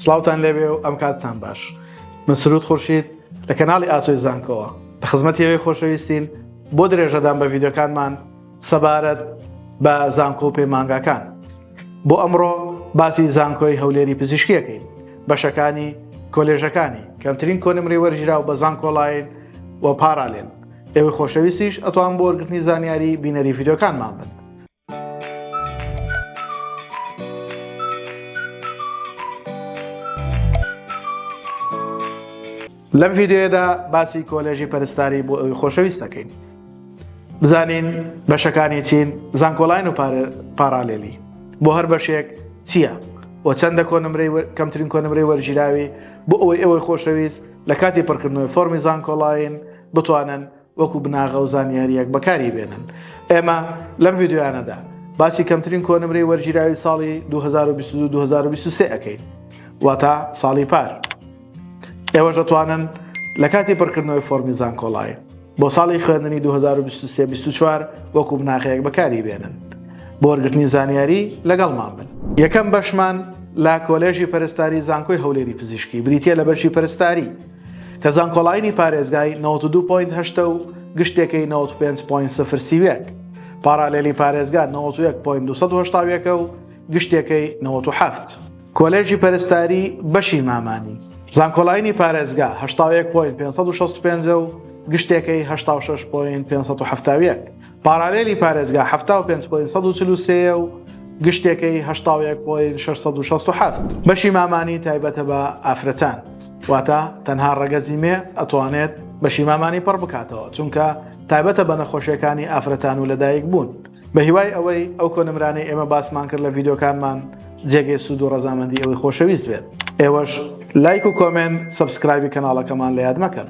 سڵاوتان لێبێ و ئەم کاتتان باش. من سرود خورشید لە کەناڵی ئاسۆی زانکۆوە لە خزمەتی ئێوەی خۆشەویستین بۆ درێژەدان بە ڤیدیۆکانمان سەبارەت بە زانکۆ و پەیمانگاکان. بۆ ئەمڕۆ باسی زانکۆی هەولێری پزیشکیەکەین بەشەکانی کۆلێژەکانی کەمترین کۆنمرەی وەرگیراو بە زانکۆلاین و پارالێل. ئێوەی خۆشەویستیش ئەتوان بۆ وەرگرتنی زانیاری بینەری ڤیدیۆکانمان بن. لەم ڤیدیۆیەدا باسی کۆلێژی پەرستاری بۆ ئەوی خۆشەویست دەکەین بزانین بەشەکانی چین زانکۆلاین و پارالێلی بۆ هەر بەشێک چییە و چەندە کۆنمرەی کەمترین کۆنمرەی وەرگیراوی بۆ ئەوەی ئەوەی خۆشەویست لە کاتی پڕکردنەوەی فۆرمی زانکۆلاین بتوانن وەکو بناغە و زانیارییەک بەکاری بێنن. ئێمە لەم ڤیدیۆیانەدا باسی کەمترین کۆنمرەی وەرگیراوی ساڵی 2022-2023 ئەکەین واتە ساڵی پار. ئێوەش دەتوانن لە کاتی پڕکردنەوەی فۆرمی زانکۆلاین بۆ ساڵی خوێندنی 2023-24 وەکو بناغەیەک بەکاری بێنن. بۆ وەرگرتنی زانیاری لەگەڵمان بن. یەکەم بەشمان لە کۆلێژی پەرستاری زانکۆی هەولێری پزیشکی بریتییە لە بەشی پەرستاری. کە زانکۆلاینی پارێزگای 92 point هەشتە و گشتێکەی 95 point سفر 31 پارالێلی پارێزگا 91 point 281 و گشتێکەی 97 کۆلێژی پەرستاری بەشی مامانی زانکۆلاینی پارێزگا 81 point 565 و گشتێکەی 86 point 571 پارالێلی پارێزگا 75 point 143 و گشتێکەی 81 point 667 بەشی مامانی تایبەتە بە ئافرەتان. واتە تەنها ڕەگەزی مێ ئەتوانێت بەشی مامانی پڕ بکاتەوە چونکە تایبەتە بە نەخۆشیەکانی ئافرەتان و لەدایک بوون. بە هیوای ئەوەی ئەو کۆنمرانەی ئێمە باسمان کرد لە ڤیدیۆکانمان جێگەی سوود و ڕەزامەندی ئێوەی خۆشەویست بێت. ئێوەش لایک و comment subscribe ی کەناڵەکەمان لە یاد مەکەن.